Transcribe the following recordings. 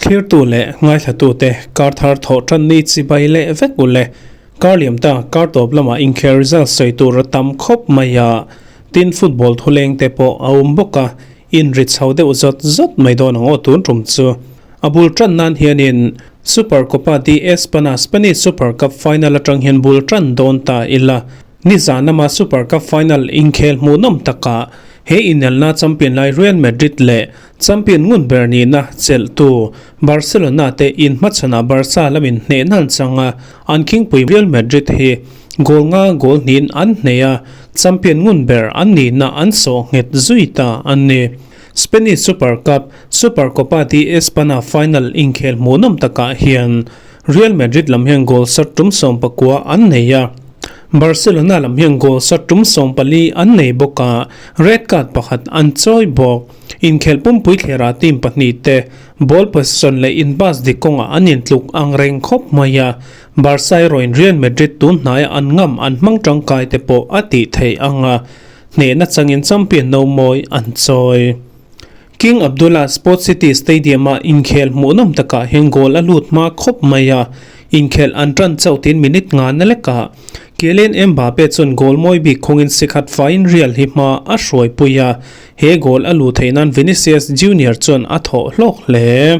Thlirtu leh ngaithlatute kar thar thawh tan ni chibai leh vek u le. Kar liam ta kar tawp lamah inkhel result sawi tur a tam khawp mai a, tin football thuleng te pawh a awm bawk a, inri chho deuh zawt zawt mai dawn ang aw tun tum chu. A bul tan nan hianin Super Copa de Espana Spanish Super Cup final atang hian bul tan dawn ta ila. Nizan lama Super Cup final inkhel hmuhnawm takah he inelna champion lai Real Madrid leh champion ngun ber nihna chelhtu Barcelona te inhmachhanah Barca lamin hnehna an chang a, an khingpui Real Madrid hi goal nga goal hnihin an hneh a, champion ngun ber an nihna an sawh nghet zui ta a ni. Spanish Super Cup, Super Copa de Espana final inkhel hmuhnawm takah hian Real Madrid lam hian goal sat tum 19 an nei a, Barcelona lam hian goal sat tum 14 an nei bawk a, red card pakhat an chawi bawk. Inkhelh pumpui thlerah team pahnih te ball possession leh in pass dik kawngah an intluk ang reng khawp mai a, Barca erawhin Real Madrid tun hnaiah an ngam an hmang tangkai te pawh a tih theih ang a, hnehna changin champion no mawi an chawi. King Abdullah Sports City Stadium-a inkhel hmuhnawm takah hian goal a lut hma khawp mai a, inkhel an tan chauh tiin minute nga na lekah Kylian Mbappe chuan goal mawi bik khawngin sikhat faiin Real hi hma a hruaipui a, he goal a luh theih nan Vinicius Junior chuan a thawh hlawk hle.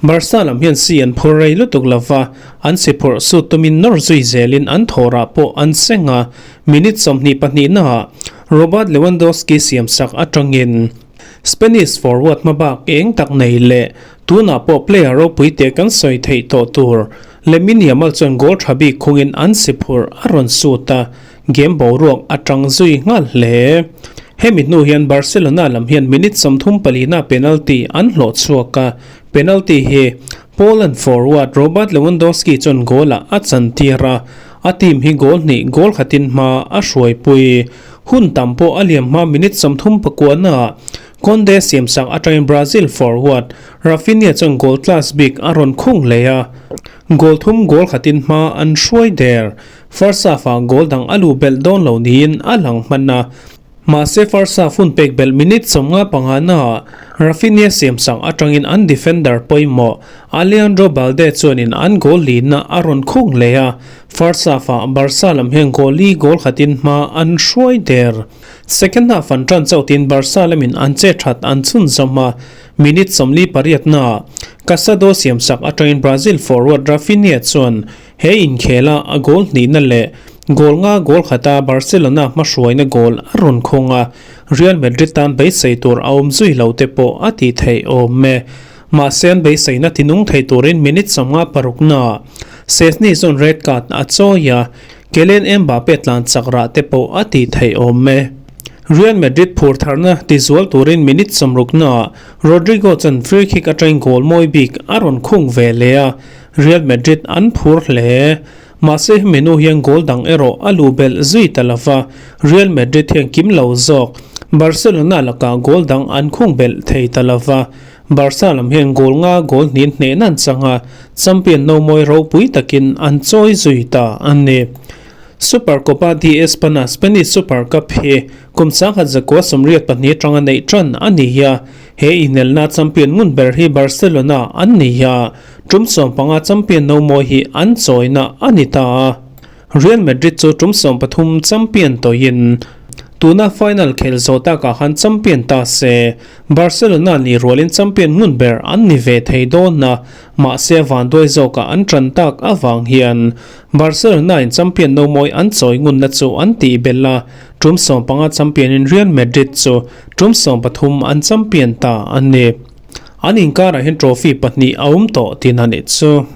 Barca lam hian si an phur rei lutuk lova, an si phurh sut tumin nawr zui zelin an thawhrah pawh an seng a, minute 22 naah Robert Lewandowski siamsak atangin Spanish forward hmabak eng tak nei leh tunah pawh player ropui teh kan sawi theih tawh tur Lamine Yamal chuan goal tha bik khungin an si phurh a rawn sut a, game boruak a tang zui nghal hle. Hemi hnu hian Barcelona lam hian minute 34 na penalty an hlawh chhuak a, penalty hi Poland forward Robert Lewandowski chuan goal ah a chantir a, a team hi goal hnih goal khatin hma a hruaipui. Hun tam pawh a liam hma minute 39 naah Kounde siamsak atangin Brazil forward Raphinha chuan goal class bik a rawn khung hle a, goal thum goal khatin hma an hruai der. First half-ah goal dang a luh belh dawn lo niin a lang hman a, mahse first half hun pek belh minute 55 naah Raphinha siamsak atangin an defender pawimawh Alejandro Balde chuanin an goal lihna a rawn khung hle a, First half-ah Barca lam hian goal li goal khatin hma an hruai der. Second half an tan chauh tiin Barca lamin an che that an chhun zawm a, minute 48 naah Casado siamsak atangin Brazil forward Raphinha chuan he inkhela a goal hnihna leh goal nga goal khata Barcelona hmahruaina goal a rawn khawng a, Real Madrid tan beisei tur a awm zui lo te pawh a tih theih awm e. Mahse an beiseina tinung thei turin minute 56 naah Szczesny chuan red card a chawi a, Kylian Mbappe tlan chak rah te pawh a tih theih awm e. Real Madrid phur tharna tizual turin minute 60 naah Rodrygo chuan free kick atangin goal mawi bik a rawn khung ve leh a, Real Madrid an phur hle. Mahse hemi hnu hian goal dang erawh a luh belh zui ta lova, Real Madrid hian kim lo zawk Barcelona lakah goal dang an khung belh thei ta lova, Barca lam hian goal nga goal hnih hnehna an chang a, champion no mawi ropui takin an chawi zui ta a ni. Super Copa de Espana Spanish Super Cup hi kum 1982 atanga neih tan a ni a, he inelna champion ngun ber hi Barcelona an ni a, tum 15 champion no mawi hi an chawina a ni ta a. Real Madrid chu tum 13 champion tawhin tuna final khel zawh takah khan champion ta se, Barcelona ni rualin champion ngun ber an ni ve thei dawn a, mahse vanduai zawkah an tan tak avang hian Barcelona in champion no mawi an chawi ngunna chu an tih belh a, tum 15 champion in Real Madrid chu tum 13 an champion ta a ni. An inkarah hian trophy pahnih a awm tawh tin a nih chu.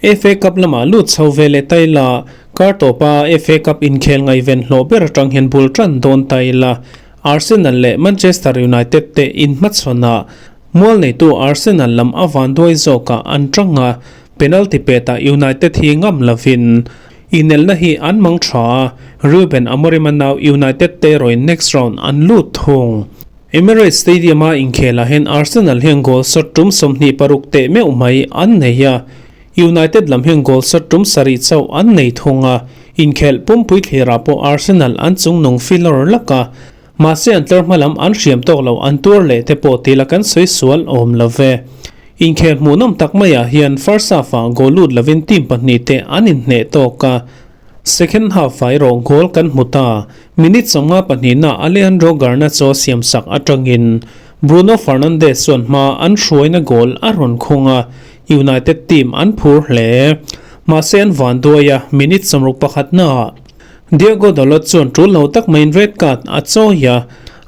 FA Cup lamah lut chho ve leh ta ila, kar tawpa FA Cup inkhel ngaihven hlawh ber atang hian bul tan dawn ta ila, Arsenal leh Manchester United te inhmachhawnah mual neitu Arsenal lam a vanduai zawkah an tang a, penalty petah United hi ngam lovin inelna hi an mang tha a, Ruben Amorim a nau United te erawhin next round an lut thung. Emirates Stadium-a inkhelah hian Arsenal hian goal shot tum 26 teh meuh mai an nei a, United lam hian goal shot tum sarih chauh an nei thung a, inkhelh pumpui thlirah pawh Arsenal an chungnung filawr lak a, mahse an tlar hma lam an hriam tawk lo an tuar leh te pawh tila kan sawi sual awm lo ve. Inkhel hmuhnawm tak maiah hian first half-ah goal lut lovin team pahnihte an inhneh tawk a, second half-ah erawh goal kan hmu ta. Minute 52 na Alejandro Garnacho siamsak atangin Bruno Fernandes chuan hma an hruaina goal a rawn khung a, United team an phur hle. Mahse an van duai a, minute 61 naah Diogo Dalot chuan tul lo tak maiin red card a chawi a,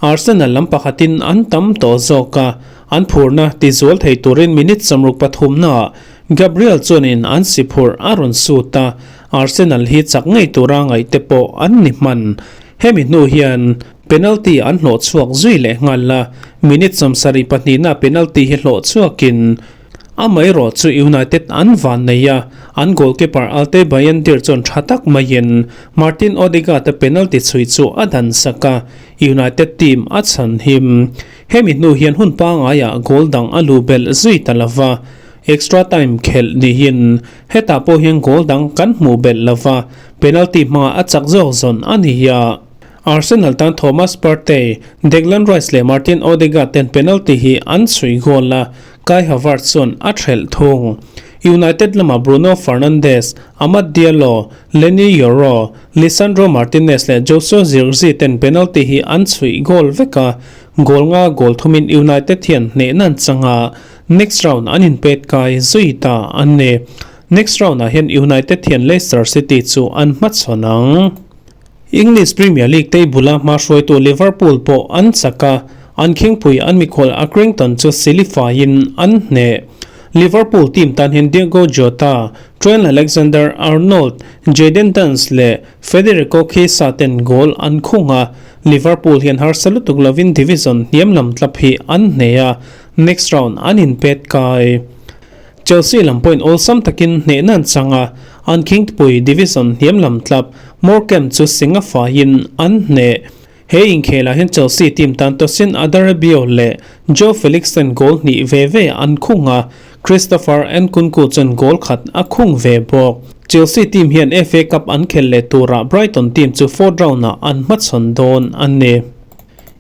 Arsenal lam pakhatin an tam tawh zawk a, an phurna tizual thei turin minute 63 naah Gabriel chuanin an si phurh a rawn sut a, Arsenal hi chak ngei tura ngaih te pawh an ni hman. Hemi hnu hian penalty an hlawh chhuak zui leh nghal a, minute 72 na penalty hi hlawh chhuakin amaherawh chu United an van nei a, an goalkeeper Altay Bayindir chuan tha tak maiin Martin Odegaard-a penalty chhui chu a dan sak a, United team a chhan him. Hemi hnu hian hun pangaiah goal dang a lu belh zui ta lova, extra time khelh niin hetah pawh hian goal dang kan hmuh belh lova, penalty hmangah a chak zawk zawn a ni a. Arsenal tan Thomas Partey, Declan Rice leh Martin Odegaard ten penalty hi an chhui goal a, Kai Havertz chuan a thelh thung. United lamah Bruno Fernandes, Amad Diallo, Leny Yoro, Lisandro Martinez leh Joshua Zirkzee ten penalty hi an chhui goal vek a, goal nga goal thumin United hian hnehna an chang a, next round an inpet kai zui ta a ni. Next round ah hian United hian Leicester City chu an hmachhawn ang. English Premier League table-a hma hruaitu Liverpool pawh an chak a, an khingpui an mikhual Accrington chu silifaiin an hneh. Liverpool team tan hian Diogo Jota, Trent Alexander-Arnold, Jayden Danns leh Federico Chiesa ten goal an khung a, Liverpool hian harsa lutuk lovin division hniam lam tlap hi an hneh a, next round an inpet kai. Chelsea lam pawhin awlsam takin hnehna an chang a, an khingtpui division hniam lam tlap Morecambe chu singa faiin an hneh. He inkhelah hian Chelsea team tan Tosin Adarabioyo leh Joao Felix ten goal hnih ve ve an khung a, Christopher Nkunku chuan goal khat a khung ve bawk. Chelsea team hian FA Cup an khel leh turah Brighton team chu fourth round-ah an hmachhawn dawn a ni.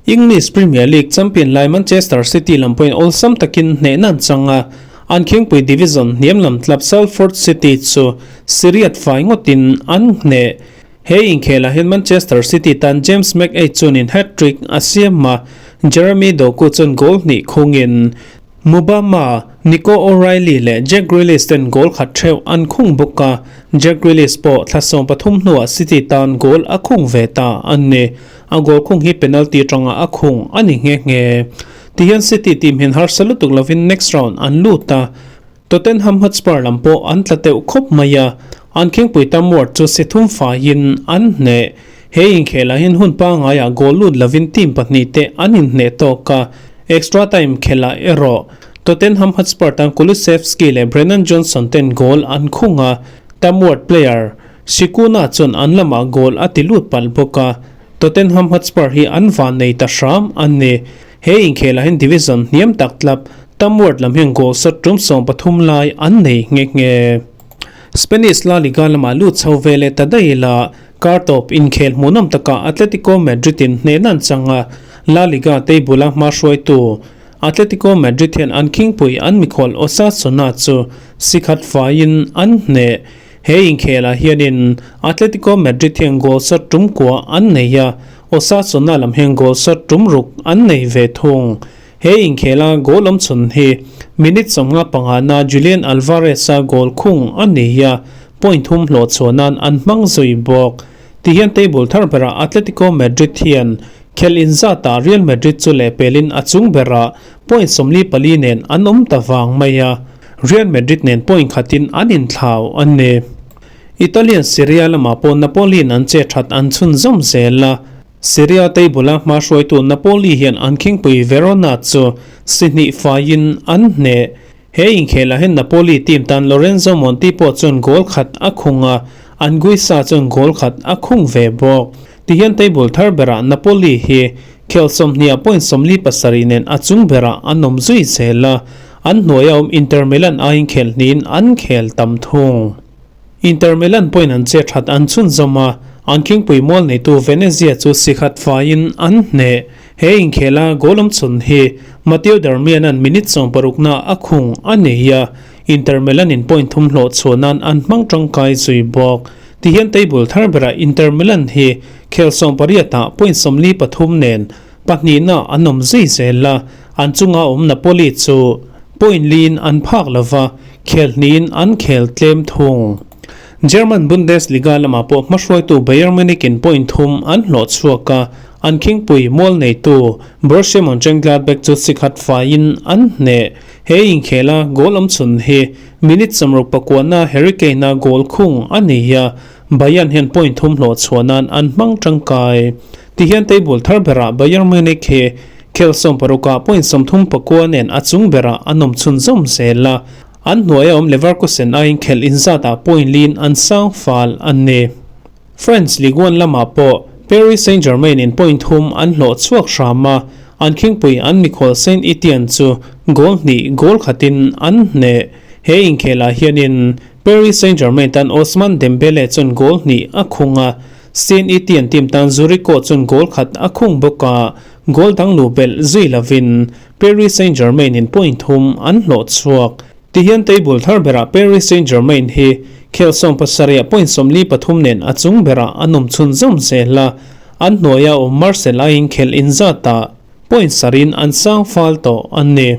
English Premier League champion lai Manchester City lam pawhin awlsam takin hnehna an chang a, an khingpui division hniam lam tlap Salford City chu Siriat fai ngawtin an hneh. He inkhelah hian Manchester City tan James McAid chuanin hat-trick a siam a, Jeremy Doku chuan goal hnih khungin Mubama, Nico O'Reilly leh Jack Grealish ten goal khat theuh an khung bawk a, Jack Grealish pawh thla 13 hnuah City tan goal a khung ve ta a ni. A goal khung hi penalty atanga a khung a ni nghe nghe. Tihian City team hian harsa lutuk lovin next round an lut a, Tottenham Hotspur lam pawh an tla teuh khawp mai a, an khingpui tam ward chu si thum faiin an hneh. He inkhelah hian hun pangaiah goal lut lovin team pahnih te an inhneh tawk a, extra time khelah erawh Tottenham Hotspur tan Kulusevski leh Brennan Johnson ten goal an khung a, Tamworth player Shikuna chuan an lamah goal a ti lut palh bawk a, Tottenham Hotspur hi an van nei ta hram a ni. He inkhelah hian division hniam tak tlap Tamworth lam hian goal shot tum 13 lai an nei nghe nghe. Spanish La Liga lamah lut chho ve leh ta daih ila, kar tawp inkhel hmuhnawm takah Atletico Madrid in hnehna an chang a, La Liga table-a hma hruaitu Atletico Madrid hian an khingpui an mikhual Osasuna chu si khat faiin an hneh. He inkhelah hianin Atletico Madrid hian goal shot tum kua an nei a, Osasuna lam hian goal shot tum ruk an nei ve thung. He inkhela goal awm chhun hi minute 55 na Julian Alvarez-a goal khung a ni a, point thum hlawh chhuah nan an hmang zui bawk. Tihian table thar berah Atletico Madrid hian khel inzatah Real Madrid chu lehpelin a chung berah point 44 nen an awm ta vang mai a, Real Madrid nen point khatin an inthlau a ni. Italian Serie A lamah pawh Napoli in an che that an chhun zawm zel a, Serie A table-a hma hruaitu Napoli hian an khingpui Verona chu si hnih faiin an hneh. He inkhelah hian Napoli team tan Lorenzo Monti pawh chuan goal khat a khung a, Anguissa chuan goal khat a khung ve bawk. Tihian table thar berah Napoli hi khel 20 point 47 nen a chung berah an awm zui zel a, an hnuaia awm Inter Milan aiin khel hnihin an khel tam thung. Inter Milan pawhin an che that an chhun zawm a, an khingpui mual neitu Venezia chu si khat faiin an hneh. He inkhela goal awm chhun hi Matteo Darmian-a'n minute sawmparukna a khung a nei a, Inter Milan-in point thum hlawh chhuah nan an hmang tangkai zui bawk. Tihian table thar berah Inter Milan hi khel sawmpariatah point 43 nen pahnihna an awm zui zel a, an chunga awm Napoli chu point liin an phak lova, khel hnihin an khel tlem thung. German Bundesliga lamah pawh hmahruaitu Bayern Munich-in point thum an hlawh chhuak a, an khingpui mual neitu Borussia Mönchengladbach chu sikhat faiin an hneh. He inkhela goal awm chhun hi minute 69-a Harry Kane-a goal khung a ni a, Bayern hian point thum hlawh chhuah nan an hmang tangkai. Tihian table thar berah Bayern Munich hi khel 16-ah point 39 nen a chung berah an awm chhunzawm zel a, An hnuaia awm Leverkusen aiin khelh inzatah point liin an sang fal a ni. French Ligue 1 lamah pawh Paris Saint-Germain in point thum an hlawh chhuak hram a, an khingpui an mikhual Saint-Etienne chu goal hnih goal khatin an hneh. He inkhelah hianin Paris Saint-Germain tan Ousmane Dembele chuan goal hnih a khung a, Saint-Etienne team tan Zuriko chuan goal khat a khung bawk a, goal dang luh belh zui lovin Paris Saint-Germain in point thum an hlawh chhuak. Tihian table thar berah Paris Saint-Germain hi khel 17 ah point 43 nen a chung berah an awm chhunzawm zel a, an hnuaia awm Marseille aiin khelh inzatah point sarin an sang fal tawh a ni.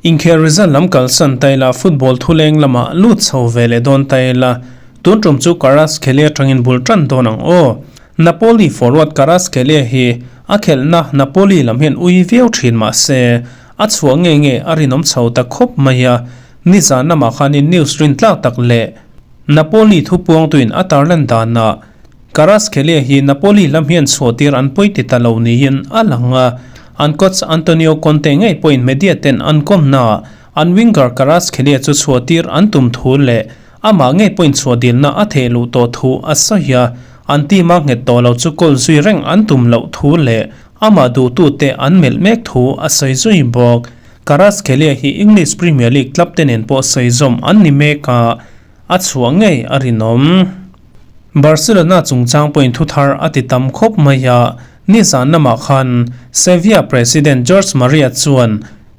Inkhel result lam kalsan ta ila football thuleng lamah lut chho ve leh dawn ta ila tun tum chu Kvaratskhelia atangin bul tan dawn ang aw. Napoli forward Kvaratskhelia hi a khelhna Napoli lam hian ui viau thin mah se a chhuah nge nge a rinawm chho ta khawp mai a, nizan lamah khanin news rin tlak tak leh Napoli thupuangtuin a tarlan danah Kvaratskhelia hi Napoli lam hian chhuah tir an pawi ti ta lo niin a lang a, an coach Antonio Conte ngei pawhin media ten an kawmnaah an winger Kvaratskhelia chu chhuah tir an tum thu leh amah ngei pawhin chhuah dilna a theh luh tawh thu a sawi a, an team a nghet tawh lo chu kawl zui reng an tum loh thu leh amah duhtute an melh mek thu a sawi zui bawk. Kvaratskhelia hi English Premier League club te nen pawh sawi zawm an ni mek a, a chhuah ngei a rinawm. Barcelona chungchang pawhin thu thar a ti tam khawp mai a, nizan lamah khan Sevilla President Jorge Maria chuan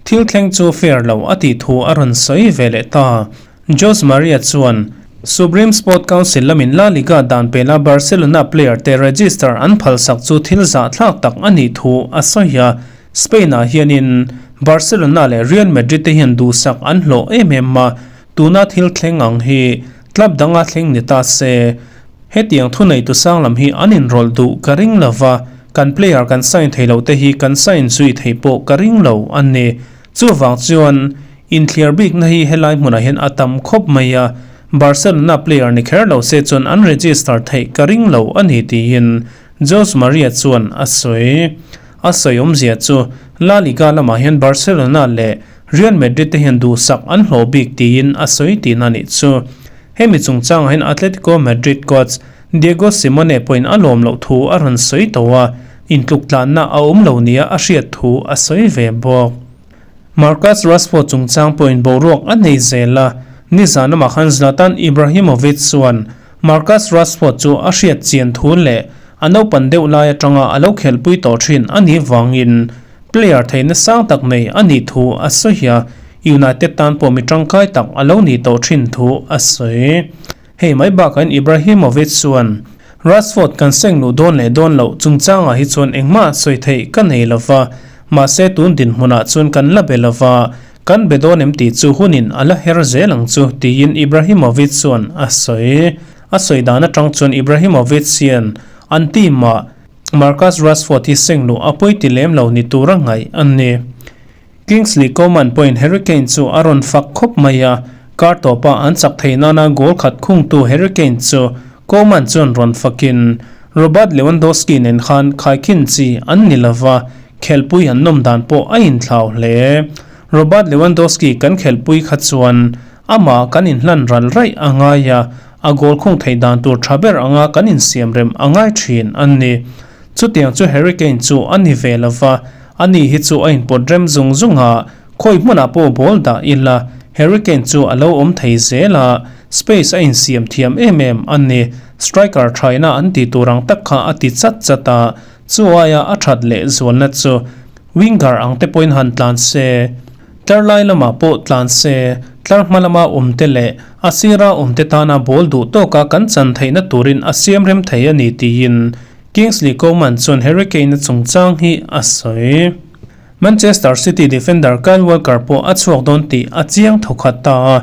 thil thleng chu fair lo a tih thu a rawn sawi ve leh ta. Jose Maria chuan Supreme Sport Council lamin La Liga dan pela Barcelona player te register an phalsak chu thil zahthlak tak a nih thu a sawi a, Spain-ah hianin Barcelona leh Real Madrid te hian duhsak an hlawh em em a, tuna thil thleng ang hi club danga thleng ni ta se, hetiang thuneitu sang lam hi an inrawlh duh ka ring lo va, kan player kan sign thei loh te hi kan sign zui theih pawh ka ring lo a ni. Chuvang chuan Inthliar bikna hi helai hmunah hian a tam khawp mai a, Barcelona player ni kher lo se chuan an register theih ka ring lo a ni tiin Jose Maria chuan a sawi. A sawi awmzia chu La Liga lamah hian Barcelona leh Real Madrid te hian duhsak an hlawh bik tiin a sawi tihna a nih chu. Hemi chungchangah hian Atletico Madrid coach Diego Simeone pawhin a lawm loh thu a rawn sawi tawh a, intluktlanna a awm lo nia a hriat thu a sawi ve bawk. Marcus Rashford chungchang pawhin boruak a nei zel a, nizan lamah khan Zlatan Ibrahimovic chuan Marcus Rashford chu a hriat chian thu leh a naupan deuh lai atanga a lo khelpui tawh thin a nih vangin player theihna sang tak nei a nih thu a sawi a, United tan pawh mi tangkai tak a lo nih tawh thin thu a sawi. Hei mai bakahin Ibrahimovic chuan Rashford kan seng luh dawn leh dawn loh chungchangah hi chuan engmah sawi theih ka nei lo va, mahse tun dinhmunah chuan kan la be lo va, kan be dawn em tih chu hunin a la her zel ang chu tiin Ibrahimovic chuan a sawi. A sawi dan atang chuan Ibrahimovic hian an team-ah Marcus Rashford hi seng luh a pawi ti lem lo ni tura ngaih a ni. Kingsley Coman pawhin Harry Kane chu a rawn fak khawp mai a, kar tawpa an chak thei nana goal khat khungtu Harry Kane chu Coman chuan rawn fakin Robert Lewandowski nen khan khaikhin chi an ni lova, khelpui an nawm dan pawh a inthlau hle. Robert Lewandowski kan khelpui kha chuan amah kan inhlan ral raih a ngai a, a goal khung theih dan tur tha ber anga kan insiamrem a ngai thin a ni. Chutiang chu Harry Kane chu a ni ve lova, Ani hi chu a inpawt rem zung zung a, khawi hmunah pawh ball dah ila Harry Kane chu a lo awm thei zel a, space a insiam thiam em em a ni. Striker thaina an tih tur ang tak kha a ti chat chat a, chu aia a that leh zualna chu. Winger ang te pawhin han tlan se, tlar lai lamah pawh tlan se, tlar hma lama awm te leh a sira awm te tana ball duh tawka kan chan theihna turin a siam rem thei a ni tiin Kingsley Coman chuan Harry Kane-a chungchang hi a sawi. Manchester City defender Kyle Walker pawh a chhuak dawn tih a chiang thawkhat ta a,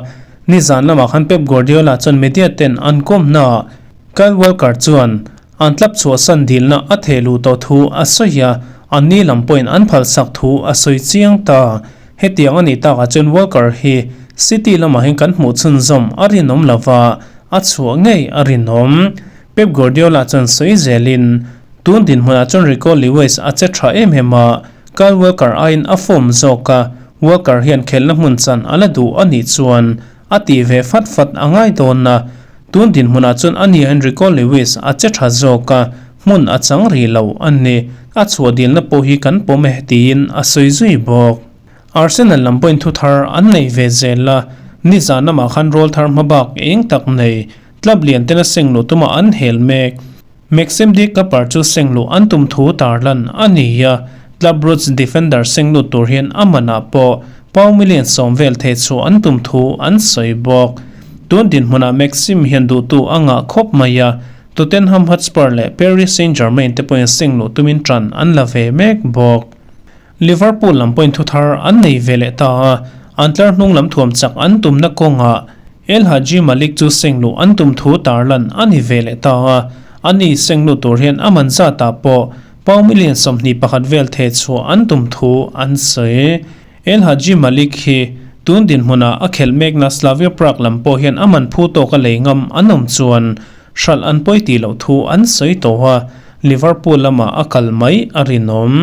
nizan lamah khan Pep Guardiola chuan media ten an kawmnaah Kyle Walker chuan an tlap chhuahsan dilna a theh luh tawh thu a sawi a, anni lam pawhin an phalsak thu a sawi chiang ta. Hetiang a nih takah chuan Walker hi City lamah hian kan hmuh chhunzawm a rinawm lova, a chhuah ngei a rinawm. Pep Guardiola chuan sawi zelin, Tun dinhmunah chuan Rico Lewis a che tha em em a, Kyle Walker aiin a form zawk a, Walker hian khelhna hmun chan a la duh a nih chuan a tih ve fat fat a ngai dawn a, tun dinhmunah chuan a nia in Rico Lewis a che tha zawk a, hmun a chang rih lo a ni, a chhuah dilna pawh hi kan pawm e tiin a sawi zui bawk. Arsenal lam pawhin thu thar an nei ve zel a, nizan lamah khan rawl thar hmabak eng tak nei, club lian tena seng luh tuma an hel mek. Maxim De Cuyper chu sengluh an tum thu tarlan a ni a, Club Brugge defender senglut tur hian a manah pawh pound million 10 vel thei chhuah an tum thu an sawi bawk. Tun dinhmunah Maxim hian duhtu a ngah khawp mai a, Tottenham Hotspur leh Paris Saint-Germain te pawhin sengluh tumin tan an la ve mek bawk. Liverpool lam pawhin thuthar an nei ve leh ta a, an tlar hnung lam thuam chak an tumna kawngah El Hadji Malick chu sengluh an tum thu tarlan a ni ve leh ta a, ani sengluh tur hian a man zatah pawh pound million 21 vel theh chhuah an tum thu an sawi. El Hadji Malick hi tun dinhmunah a khelh mekna Slavia Prague lam pawh hian a man phu tawka lei ngam an awm chuan hralh an pawi tih loh thu an sawi tawh a, Liverpool lamah a kal mai a rinawm.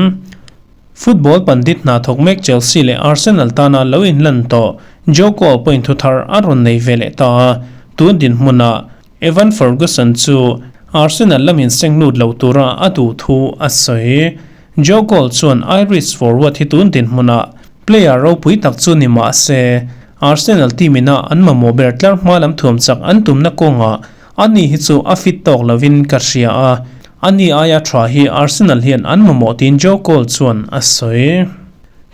Football pandit hna thawk mek Chelsea leh Arsenal tana lo inlan tawh Joe Cole pawhin thu thar a rawn nei ve leh ta a, tun dinhmunah Evan Ferguson chu Arsenal lamin seng lut lo tura a duh thu a sawi. Joe Cole chuan Irish forward hi tun dinhmunah player ropui tak chu ni mah se, Arsenal team ina an mamawh ber tlar hma lam thuam chak an tumna kawngah ani hi chu a fit tawk lovin ka hria a, ani aia tha hi Arsenal hian an mamawh tiin Joe Cole chuan a sawi.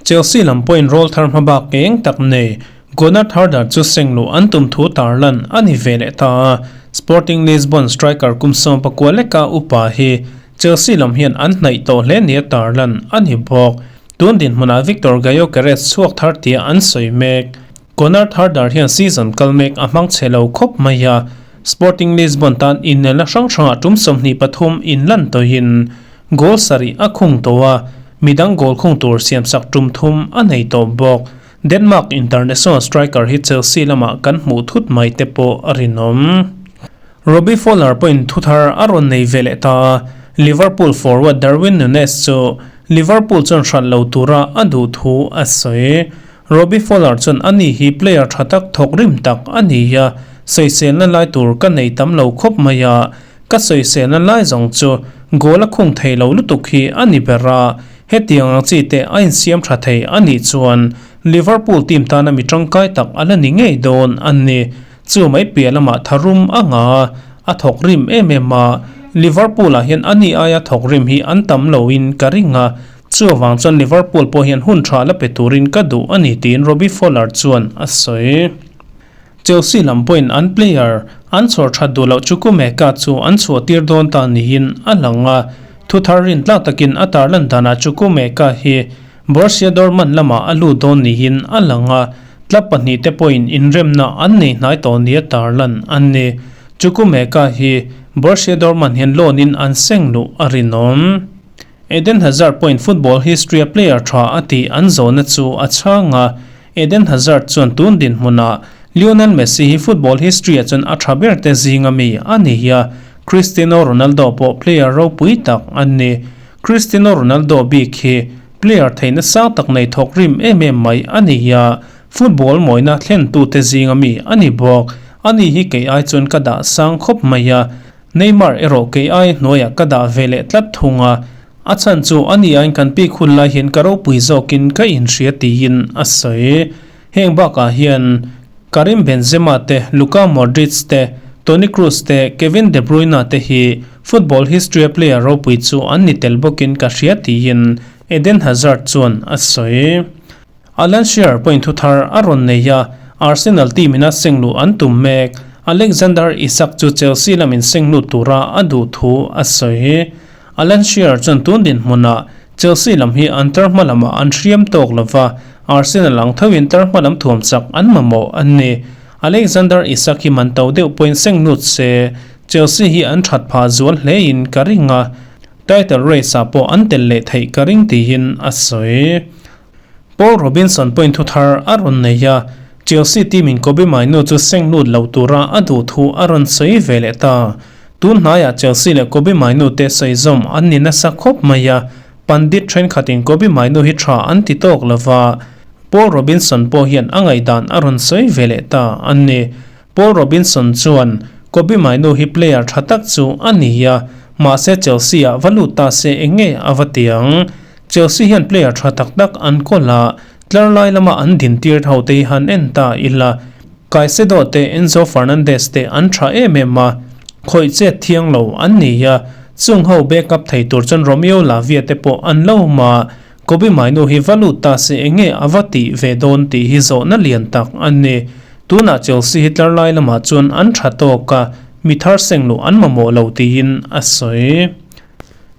Chelsea lam pawhin rawl thar hmabak eng tak nei Gunnar Harder chu sengluh an tum thu tarlan a ni ve leh ta a, Sporting Lisbon striker kum 19 leka upa hi Chelsea lam hian an hnaih tawh hle nia tarlan a ni bawk. Tun dinhmunah Viktor Gyokeres chhuak thar tia an sawi mek. Conor Harder hian season kal mek a hmang chhe lo khawp mai a, Sporting Lisbon tan innelna hrang hrangah tum 23 inlan tawhin goal sarih a khung tawh a, midang goal khung tur siamsak tum thum a nei tawh bawk. Denmark international striker hi Chelsea lamah kan hmuh thut mai te pawh a rinawm. Robbie Fowler pawhin thu thar a rawn nei ve leh ta a, Liverpool forward Darwin Nunez chu Liverpool chuan hralh lo tura a duh thu a sawi. Robbie Fowler chuan ani hi player tha tak thawk rim tak a ni a, sawiselna lai tur ka nei tam lo khawp mai a, ka sawiselna lai zawng chu goal a khung thei lo lutuk hi a ni ber a, hetiang ang chi te a insiam tha thei a nih chuan Liverpool team tana mi tangkai tak a la ni ngei dawn a ni. Chu mai piah lamah tharum a nga a, a thawk rim em em a, Liverpool ah hian ani aia thawk rim hi an tam loin ka ring a, chuvang chuan Liverpool pawh hian hun tha la pe turin ka duh a ni tiin Robbie Fowler chuan a sawi. Chelsea lam pawhin an player an chhawr that duh loh Chukwuemeka chu an chhuah tir dawn ta niin a lang a, thu thar rin tlak takin a tarlan danah Chukwuemeka hi Borussia Dortmund lamah a lut dawn niin a lang a, club pahnihte pawhin inremna an nei hnai tawh nia tarlan an ni. Chukwuemeka hi Borussia Dortmund hian loan in an seng luh a rinawm. Eden Hazard pawhin football history-a player tha a tih an zawhna chu a chhang a, Eden Hazard chuan tun dinhmunah Lionel Messi hi football history-ah chuan a tha ber te zinga mi a ni a, Cristiano Ronaldo pawh player ropui tak a ni. Cristiano Ronaldo bik hi player theihna sang tak nei thawk rim em em mai a ni a, football mawina thlentute zinga mi a ni bawk. Ani hi kei ai chuan ka dah sang khawp mai a, Neymar erawh kei ai hnuaiah ka dah ve leh tlat thung a, a chhan chu ani aiin kan pik hun lai hian ka ropui zawkin ka inhria tiin a sawi. Heng bakah hian Karim Benzema te, Luka Modric te, Toni Kroos te, Kevin De Bruyne te hi football history-a player ropui chu an ni tel bawkin ka hria tiin. Eden Hazard chuan a sawi. Alan Shearer pawhin thuthar a rawn nei a, Arsenal team ina sengluh an tum mek. Alexander Isak chu Chelsea lamin senglut tura a duh thu a sawi. Alan Shearer chuan tun dinhmunah Chelsea lam hi an tar hma lamah an hriam tawk lova, Arsenal ang thoin tar hma lam thuam chak an mamawh a ni. Alexander Isak hi man to deuh pawhin senglut se, Chelsea hi an that phah zual hlein ka ring a, title race-ah pawh an tel leh theih ka ring tiin a sawi. Paul Robinson pawhin thuthar a rawn nei a, Chelsea team-in Kobbie Mainoo chu seng lut lo tura a duh thu a rawn sawi ve leh ta. Tun hnaiah Chelsea leh Kobbie Mainoo te sawi zawm an ni nasa khawp mai a, pandit thenkhatin Kobbie Mainoo hi tha an ti tawk lo va, Paul Robinson pawh hian a ngaihdan a rawn sawi ve leh ta a ni. Paul Robinson chuan, Kobbie Mainoo hi player tha tak chu a ni a, mahse Chelsea-ah va lut ta se eng nge a va ti ang? Chelsea hian player tha tak tak an kawl a, tlar lai lama an din tir ho te hi han en ta ila, Caicedo te Enzo Fernandez te an tha em em a, khawih chet thiang lo an ni a, chung ho backup thei tur chuan Romeo Lavia te pawh an lo awm a, Kobbie Mainoo hi va lut ta se eng nge a va tih ve dawn tih hi zawhna lian tak a ni. Tunah Chelsea hi tlar lai lamah chuan an tha tawk a, mi thar seng luh an mamawh lo tiin a sawi.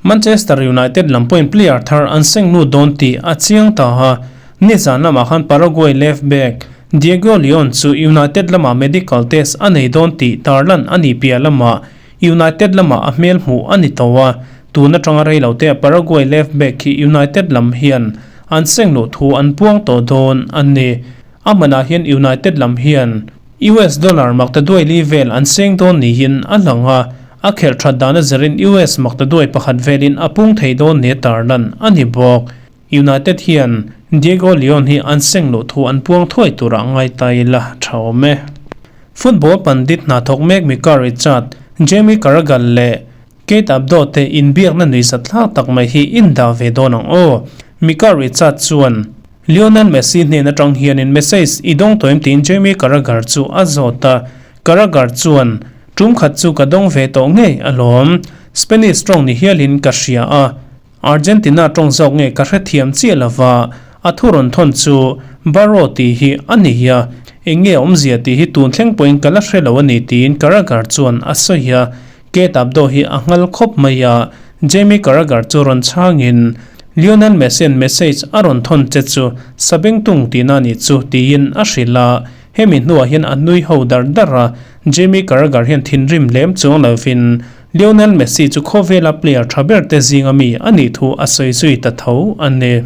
Manchester United lam pawhin player thar an seng lut dawn tih a chiang ta a, nizan lamah khan Paraguay left back Diego Leon chu United lamah medical test a nei dawn tih tarlan a nih piah lamah United lamah a hmel hmuh a ni tawh a, tun atanga rei lo te Paraguay left back hi United lam hian an seng luh thu an puang tawh dawn a ni. A hmanah hian United lam hian US dollar maktaduai li vel an seng dawn niin a lang a, a khelh that dan a zirin US maktaduai pakhat velin a pung thei dawn nia tarlan a ni bawk. United hian Diego Leon hi an seng loh thu an puang thuai turah ngai ta ila tha awm e. Football pandit hna thawk mek Mika Richard, Jamie Carragher leh Kate Abdo te inbiakna nuihzat thlak tak mai hi in dah ve dawn ang aw. Mika Richard chuan Lionel Messi hnen atang hianin message i dawng tawh em tiin Jamie Carragher chu a zawt a, Carragher chuan, Tum khat chu ka dawng ve tawh ngei alawm. Spanish tawng ni hialin ka hria a, Argentina tawng zawk nge ka hrethiam chiah lova, a thu rawn thawn chu Barro tih hi a ni a, eng nge awmzia tih hi tun thleng pawhin ka la hre lo a ni tiin Carragher chuan a sawi a, Kate Abdo hi a nghal khawp mai a, Jamie Carragher chu rawn chhangin, Lionel Messi-a'n message a rawn thawn che chu Sabengtung tihna a nih chu, tiin a hrilh a. Hemi hnuah hian a nui ho dar dar a, Jamie Carragher hian thinrim lem chuang lovin Lionel Messi chu khawvela player tha ber te zinga mi a nih thu a sawi zui ta tho a ni.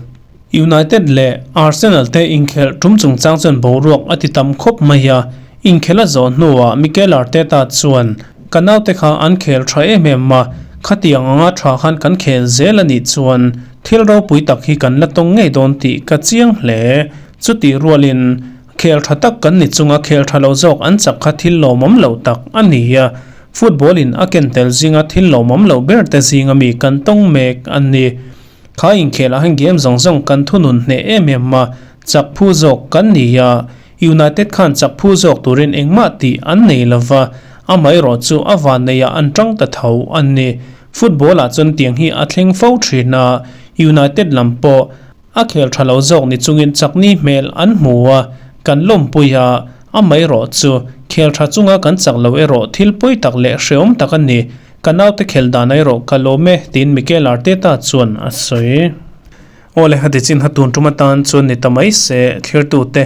United leh Arsenal te inkhelh tum chungchang chuan boruak a ti tam khawp mai a, inkhelh a zawh hnuah Mikel Arteta chuan, Ka naute kha an khel tha em em a, khatiang anga tha khan kan khel zel a nih chuan thil ropui tak hi kan la tawng ngei dawn tih ka chiang hle. Chutih rualin khel tha tak kan ni chunga khel tha lo zawk an chak kha thil lawmawm lo tak a ni a, football in a ken tel zinga thil lawmawm lo ber te zinga mi kan tawng mek a ni. Kha inkhelah hian game zawng zawng kan thunun hneh em em a, chak phu zawk kan ni a, United khan chak phu zawk turin engmah tih an nei lo va, amaherawh chu a vanneiah an tang ta tho a ni. Football ah chuan tiang hi a thleng fo thin a, United lam pawh a khel tha lo zawk ni chungin chakni hmel an hmu a, kan lawmpui a, amaherawh chu khel tha chunga kan chak lo erawh thil pawi tak leh hreawm tak a ni. Ka naute khel dan erawh ka lawm e, tiin Mikel Arteta chuan a sawi. Aw le, heti chin ha tun tum atan chuan ni ta mai se, thlirtute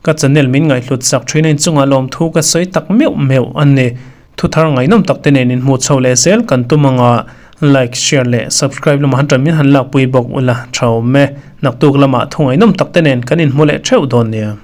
ka channel min ngaihhlut sak thin a inchungah lawmthu ka sawi tak meuh meuh a ni. Thu thar ngaihnawm tak te nen inhmuh chho leh zel kan tum anga like, share leh subscribe lamah han tan min han lakpui bawk ula tha awm e. Naktuk lamah thu ngaihnawm tak te nen kan inhmu leh theuh dawn nia.